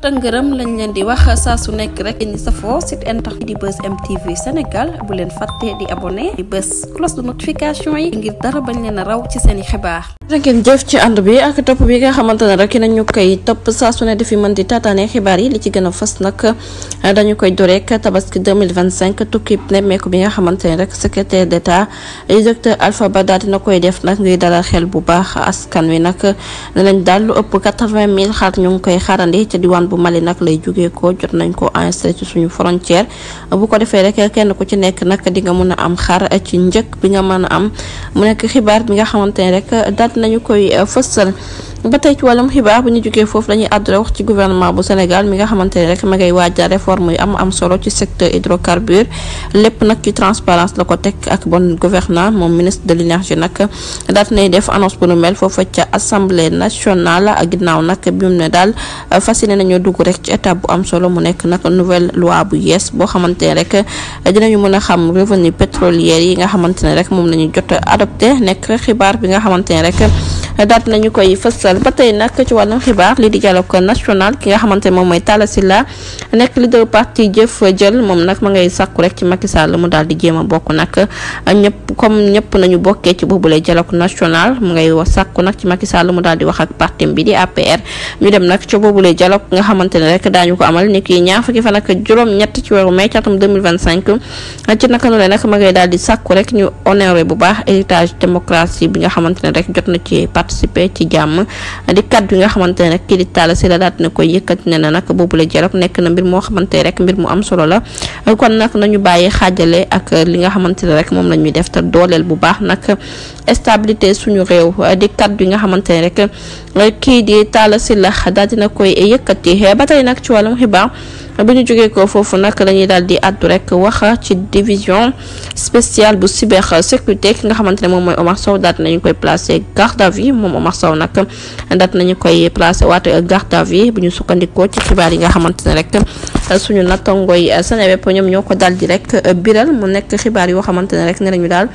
tëngërëm lañ leen di wax saa su nekk rek ni safoo site internet di Buzz MTV Sénégal bu leen fàtte di abonné di bës cloche de notification yi ngir dara bañ leen a raw ci seen i xibaar. ngeen jëf ci ànd bi ak topp bi nga xamante ne rek nañu koy topp saa su ne di fi mën di taataane xibaar yi li ci gën a fës nag dañu koy doreek tabaski 2025 tukki nemmeeku bi nga xamante ne rek secrétaire d'État docteur Alpha Ba daal dina koy def nag ngir dalal xel bu baax askan wi nag dinañ daal lu ëpp 80 000 xar ñu ngi koy xaarandi ca diwaan bu Mali nag lay jógee ko jot nañ ko enregistré ci suñu frontière bu ko defee rek kenn ku ci nekk nag di nga mën a am xar ci njëkk bi nga mën a am mu nekk xibaar bi nga xamante ne rek daal nañu koy fësal. ba tey ci wàllum xibaar bu ñu jógee foofu dañuy àdduna wax ci gouvernement bu Sénégal mi nga xamante ne rek ma ngay waajal réforme yu am solo ci secteur hydrocarbure lépp nag ci transparence la ko teg ak bonne gouvernance moom ministre de l'énergie nag daal nay def annonce bu nu mel foofa ca assemblée nationale ginnaaw nag bi mu ne daal fas yéene nañoo dugg rek ci étape bu am solo mu nekk nag nouvelle loi bu yees boo xamante ne rek dinañu mën a xam revenu pétrolier yi nga xamante ne rek moom la ñu jot adopté nekk xibaar bi nga xamante ne rek daal nañu koy fësal ba tey nag ci wàllum xibaar lii di dialogue national ki nga xamante ne moom mooy Talla Sylla nekk leader parti jëf jël moom nag ma ngay sàkku rek ci Macky Sall mu daal di jéem a bokk nag ñëpp nañu bokkee ci boobule dialogue national mu ngay sàkku nag ci Macky Sall mu daal di wax ak parti bi di APR ñu dem nag ci boobule dialogue nga xamante ne rek daañu ko amal ni ki ñaar fukki fan ak juróom-ñett ci weeru mai ci atum 2025 ci naka noonu nag ma ngay daal di sàkku rek ñu honoré bu baax héritage démocratie bi nga xamante ne rek jot na ci participer ci jàmm di kaddu yi nga xamante ne rek kii di Talla Sylla daal dina koy yëkkati ne na nag boobule dialogue nekk na mbir moo xamante ne rek mbir mu am solo la kon nag nañu bàyyi xaajale ak li nga xamante ne rek moom la ñuy def te dooleel bu baax nag stabilité suñu réew di kaddu yi nga xamante ne rek kii di Talla Sylla daal dina koy yëkkati ba tey nag ci wàllum xibaar bu ñu jógee ko foofu nag dañuy daal di addu rek wax ci division spéciale bu cybersécurité ki nga xamante ne moom mooy Omar Sow daal nañu koy placé garde à vue moom Omar Sow nag daal nañu koy placé waat garde à vue bu ñu sukkandikoo ci xibaar yi nga xamante ne rek suñu nattangooy Seneweb ñoom ñoo ko daal di rek biral mu nekk xibaar yoo xamante ne rek ne nañu daal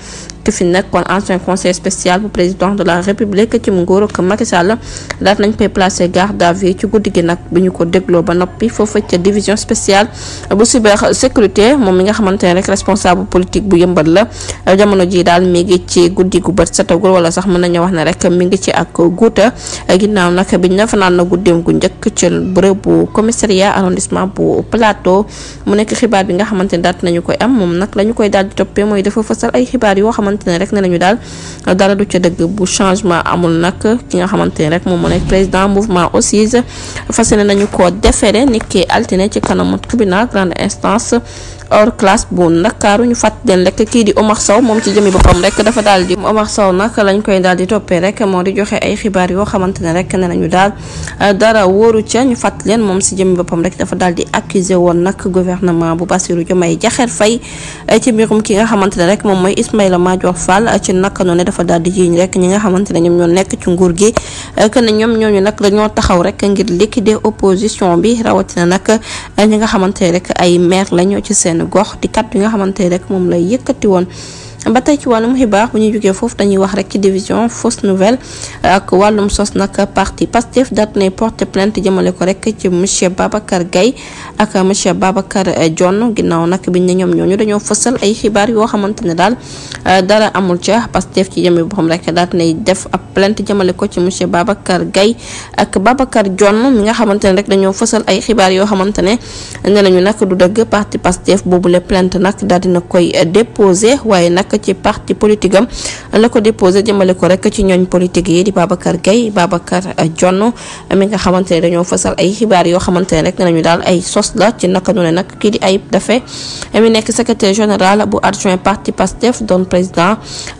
ki fi nekkoon ancien conseil spécial bu président de la république ci nguuru ak Macky Sall daal nañ koy placé garde à vue ci guddi gi nag bi ñu ko dégloo ba noppi foofu ca division spéciale bu cybersécurité moom mi nga xamante ne rek responsable politique bu yëmbal la jamono ji daal mi ngi ci guddi gu bët setagul wala sax mën nañu wax ne rek mi ngi ci ak guuta ginnaaw nag biñ na fanaan na guddeem gu njëkk ci bërëb bu commissariat arrondissement bu plateau mu nekk xibaar bi nga xamante ne daal nañu koy am moom nag la ñu koy daal di toppee mooy dafa fësal ay xibaar yoo xamante ne rek ne nañu daal dara du ca dëgg bu changement amul nag ki nga xamante ne rek moom mu nekk président mouvement aussi fas yéene nañu ko déféré ni ki altine ci kanamu tribunal grande instance hors classe bu Ndakaaru ñu fàtt leen rek kii di Omar Sow moom ci jëmi boppam rek dafa daal di Omar Sow nag lañ koy daal di toppee rek moo di joxe ay xibaar yoo xamante ne rek ne nañu daal dara wóoru ca ñu fàtt leen moom si jëmi boppam rek dafa daal di accusé woon nag gouvernement bu Bassirou Diomaye Diakhar Faye ci mbirum ki nga xamante ne rek moom mooy Ismaïla Madior Fall ci naka noonu dafa daal di jiiñ rek ñi nga xamante ne ñoom ñoo nekk ci nguur gi que ne ñoom ñooñu nag dañoo taxaw rek ngir liquider opposition bi rawatina nag ñi nga xamante ne rek ay maire lañu ci seen gox di kat yi nga xamante ne rek moom lay yëkkati woon. ba tey ci wàllum xibaar bu ñuy jógee foofu dañuy wax rek ci division fausse nouvelle ak wàllum sos nag parti Pastef daat nay porter plainte jëmale ko rek ci monsieur Babacar Gaye ak monsieur Babacar Dione ginnaaw nag biñ ne ñoom ñooñu dañoo fësal ay xibaar yoo xamante ne daal dara amul ca Pastef ci jëme boppam rek daat nay def ab plainte jëmale ko ci monsieur Babacar Gaye ak Babacar Dione mi nga xamante ne rek dañoo fësal ay xibaar yoo xamante ne nañu nag du dëgg parti Pastef boobule plainte nag daal dina koy déposé waaye nag ci parti politique am la ko déposé jëmale ko rek ci ñooñ politique yi di Babacar Gaye Babacar Dione mi nga xamante ne dañoo fasal ay xibaar yoo xamante ne rek nañu daal ay sos la ci naka noonu nag kii di Ayib Daffé mi nekk secrétaire général bu adjoint parti Pastef doon président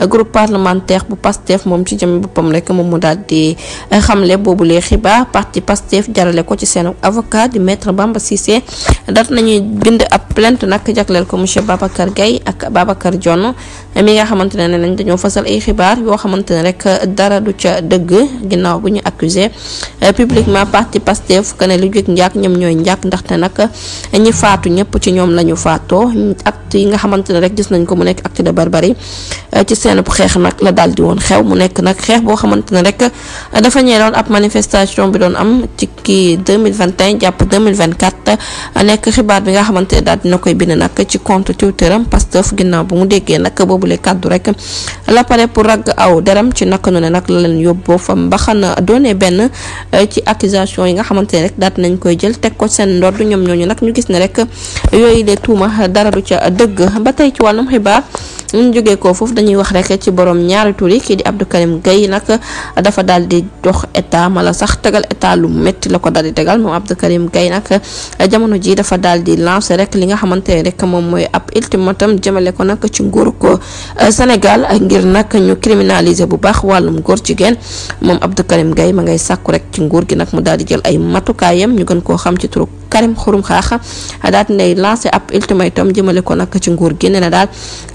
groupe parlementaire bu Pastef moom ci jëmi boppam rek moom mu daal di xamle boobulee xibaar parti Pastef jarale ko ci seen avocat di maître Bamba Cissé daat nañuy bind ab plainte nag jagleel ko monsieur Babacar Gaye ak Babacar Dione mi nga xamante ne nañ dañoo fasal ay xibaar yoo xamante ne rek dara du ca dëgg ginnaaw bu ñu accusé publiquement parti Pastef que ne lu jóg njaak ñoom ñooy njaak ndaxte nag ñi faatu ñëpp ci ñoom la ñu faatoo acte yi nga xamante ne rek gis nañ ko mu nekk acte de barbarie ci seen xeex nag la daal di woon xew mu nekk nag xeex boo xamante ne rek dafa ñeeloon ab manifestation bi doon am ci kii 2021 jàpp 2024 nekk xibaar bi nga xamante ne daal dina koy bind nag ci compte Twitter am Pastef ginnaaw bu mu déggee nag boobule kàddu rek la pare pour ragg aw deram ci naka noonu nag la leen yóbboo fa mbaxana doone benn ci accusation yi nga xamante ne rek daal nañ koy jël teg ko seen ndodd ñoom ñooñu nag ñu gis ne rek yooyu de tuuma dara du ca dëgg ba tey ci wàllum xibaar ñu jógee ko foofu dañuy wax rek ci borom ñaari tur yi kii di Abdou Karim Gueye nag dafa daal di dox état mala sax tegal état lu métti la ko daal di tegal moom Abdou Karim Gueye nag jamono ji dafa daal di lancé rek li nga xamante ne rek moom mooy ab ultimatum jëmale ko nag ci nguuru ko Sénégal ngir nag ñu criminaliser bu baax wàllum góor jigéen moom Abdou Karim Gueye ma ngay sàkku rek ci nguur gi nag mu daal di jël ay matukaayam ñu gën koo xam ci turu Karim Xurum Xaax daal di nay lancé ab ultimatum jëmale ko nag ci nguur gi ne na daal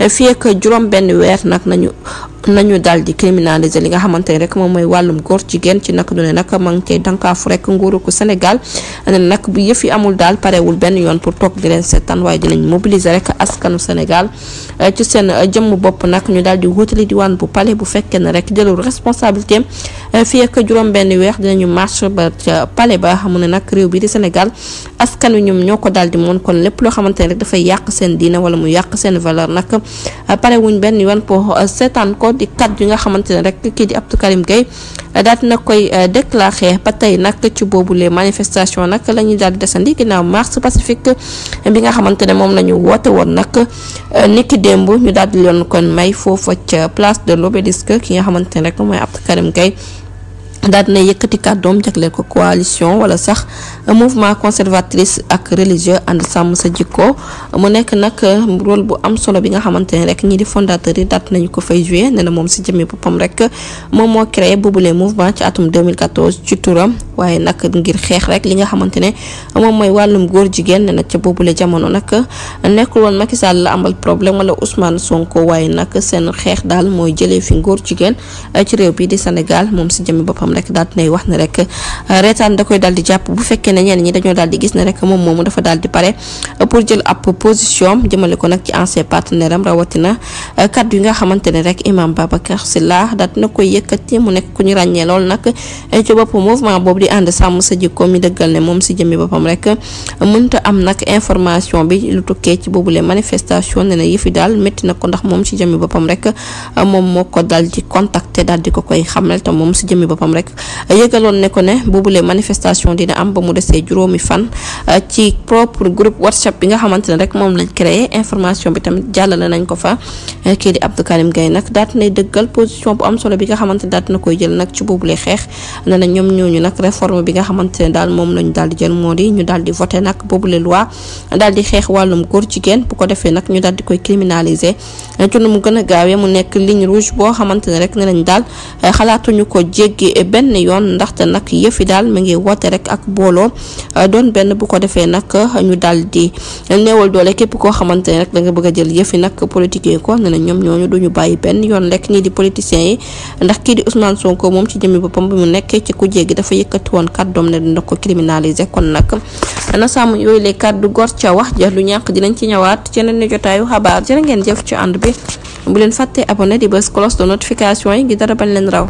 fii ak juróom benn weer nag nañu daal di criminaliser li nga xamante ne rek moom mooy wàllum góor jigéen ci nag du ne nag ma ngi cay dankaafu rek nguuru ko Sénégal ne nag bu yëf yi amul daal parewul benn yoon pour toog di leen seetaan waaye dinañ mobiliser rek askanu Sénégal ci seen jëmm bopp nag ñu daal di wutali diwaan bu palais bu fekkee ne rek jëlul responsabilité fii ak juróom benn weer dinañu marche ba ca palais ba xam ne nag réew bi di Sénégal askan wi ñoom ñoo ko daal di moon kon lépp loo xamante ne rek dafay yàq seen diine wala mu yàq seen valeur nag parewuñ benn yoon pour seetaan ko di kaddu yi nga xamante ne rek kii di Abdou Karim Gueye daal dina koy déclaré ba tey nag ci boobu les manifestations nag la ñuy daal di desandi ginnaaw marche pacifique bi nga xamante ne moom la ñu woote woon nag niki démb ñu daal di leen kon may foofa ca place de l'Obélisque ki nga xamante ne rek mooy Abdou Karim Gueye daal dina yëkkati kàddoom jagleel ko coalition wala sax mouvement conservatrice ak religieux ànd sàmm sa jikko mu nekk nag rôle bu am solo bi nga xamante ne rek ñii di fondateurs yi daat nañu ko fay joué ne na moom si jëmee boppam rek moom moo créé boobule mouvement ci atum 2014 ci turam waaye nag ngir xeex rek li nga xamante ne moom mooy wàllum góor jigéen ne nag ca boobule jamono nag nekkul woon Macky Sall la amal problème wala Ousmane Sonko waaye nag seen xeex daal mooy jëlee fi góor jigéen ci réew bi di Sénégal moom si jëmee boppam rek daal dinay wax ne rek reetaan da koy daal di jàpp bu fekkee ne ñenn ñi dañoo daal di gis ne rek moom moomu dafa daal di pare pour jël ab position jëmale ko nag ci ancien partenaire am rawatina kaddu yi nga xamante ne rek imam Babacar Sylla daal dina koy yëkkati mu nekk ku ñu ràññee lool nag ci bopp mouvement boobu di ànd sàmm sa jikko mi dëggal ne moom si jëmmi boppam rek mënta am nag information bi lu tukkee ci boobu les manifestations ne na yëfi daal métti na ko ndax moom si jëmmi boppam rek moom moo ko daal di contacter daal di ko koy xamal te moom si jëmmi boppam rek yëgaloon ne ko ne boobule manifestation dina am ba mu desee juróomi fan ci propre groupe WhatsApp bi nga xamante ne rek moom lañ créé information bi tamit jàllale nañ ko fa kii di Abdou Karim Gueye nag daat nay dëggal position bu am solo bi nga xamante ne daat na koy jël nag ci boobule xeex ne na ñoom ñooñu nag réforme bi nga xamante ne daal moom lañu daal di jël moo di ñu daal di voté nag boobule loi daal di xeex wàllum góor jigéen bu ko defee nag ñu daal di koy criminaliser ci nu mu gën a gaawee mu nekk ligne rouge boo xamante ne rek ne nañ daal xalaatuñu ko jéggi benn yoon ndaxte nag yëfi daal mu ngi woote rek ak booloo doon benn bu ko defee nag ñu daal di néewal doole képp koo xamante ne rek da nga bëgg a jël yëfi nag politique ko ne na ñoom ñooñu duñu bàyyi benn yoon lekk ñii di politiciens yi ndax kii di Ousmane Sonko moom ci jëmmi boppam bi mu nekkee ci kujje gi dafa yëkkati woon kàddoom ne dina ko criminaliser kon nag na sàmm yooyu les kàddu gor ca wax ja lu ñàkk dinañ ci ñëwaat ci yeneen jotaayu xabaar jërë ngeen jëf ci ànd bi bu leen fàtte abonné di bës cloche de notification yi ngi dara bañ leen raw